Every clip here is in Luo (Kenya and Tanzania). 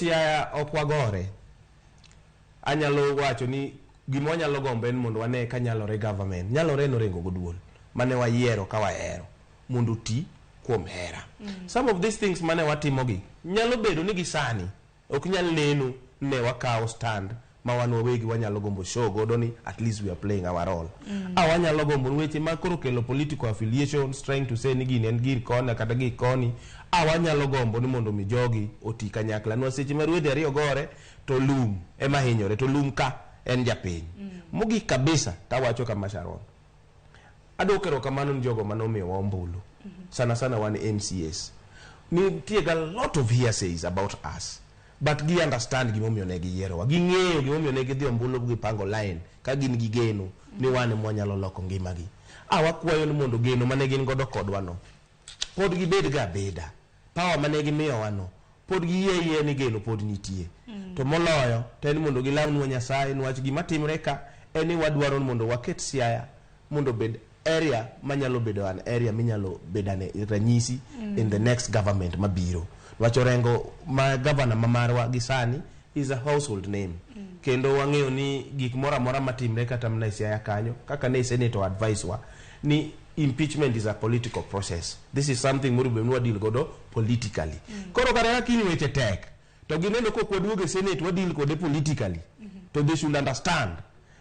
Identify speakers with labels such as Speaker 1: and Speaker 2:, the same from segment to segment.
Speaker 1: Siaya ok wagore. Anyalo wacho ni gima wanyalo gombo en mondo wane ka nyalore government. Nyalore en Orengo Goduol mane wayiero ka wahero mondo oti kuom hera. Some of these things mane watimogi nyalo bedo ni gisani ok nyal neno ne wakawo stand ma wan wawegi wanyalo gombo show godo ni at least we are playing our role. A wanyalo gombo weche ma koro kelo political affiliations, trying to say ni gini en gir koni kata gir koni. A wanyalo gombo ni mondo mi jogi oti kanyakla. Nwa seche ma ruedhi ariyo gore to lum ema hinyore to lum ka en japiny. Mogik kabisa tawacho kama, Sharon. Adwoko erokamano ni jogo mane omiyowa ombulu. Sana sana wan MCAs. Nitie ga lot of hearsays about us. But gi understand gimomiyo ne giyierowa. Ging'eyo gimomiyo ne gidhi ombulu gipango line ka gin gi geno ni wan ema wanyalo loko ngimagi. A wakwayo ni mondo geno mane gin godo kodwa no pod gibed ga abeda. Power mane gimiyowa no pod giyie yie ni geno pod nitie. To moloyo to en mondo gilamnwa Nyasaye niwach gima timre ka en ni wadwaro ni mondo waket Siaya mondo obed area manyalo bedo an area minyalo bedane ranyisi in the next government mabiro. Niwach Orengo ma governor ma marwa gi sani is a household name. Kendo wang'eyo ni gik moro amora matimre kata mana e Siaya kanyo kaka ne senator advice wa ni impeachment is a political process. This is something monego bed ni wadeal godo politically. Koro kata ka kiny weche tek to gineno kok waduogo e senate wadeal kode politically to they should understand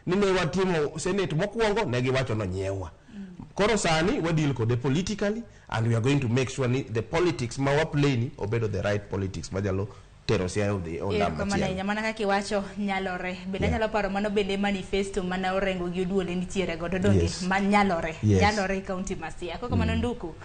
Speaker 1: ni ne watimo senate mokwongo ne giwacho nonyiewwa. Koro sani wadeal kode politically and we are going to make sure ni the politics ma wa play ni obedo the right politics manyalo tero Siaya odhi e ondam
Speaker 2: Erokamano
Speaker 1: machielo.
Speaker 2: Ahinya mana kaka iwacho nyalore. Bende anyalo paro mano bende manifesto mana Orengo gi Oduole nitiere godo donge?
Speaker 1: Yes.
Speaker 2: Ma nyalore.
Speaker 1: Yes.
Speaker 2: Nyalore e kaunti ma Siaya. Koko mano nduku.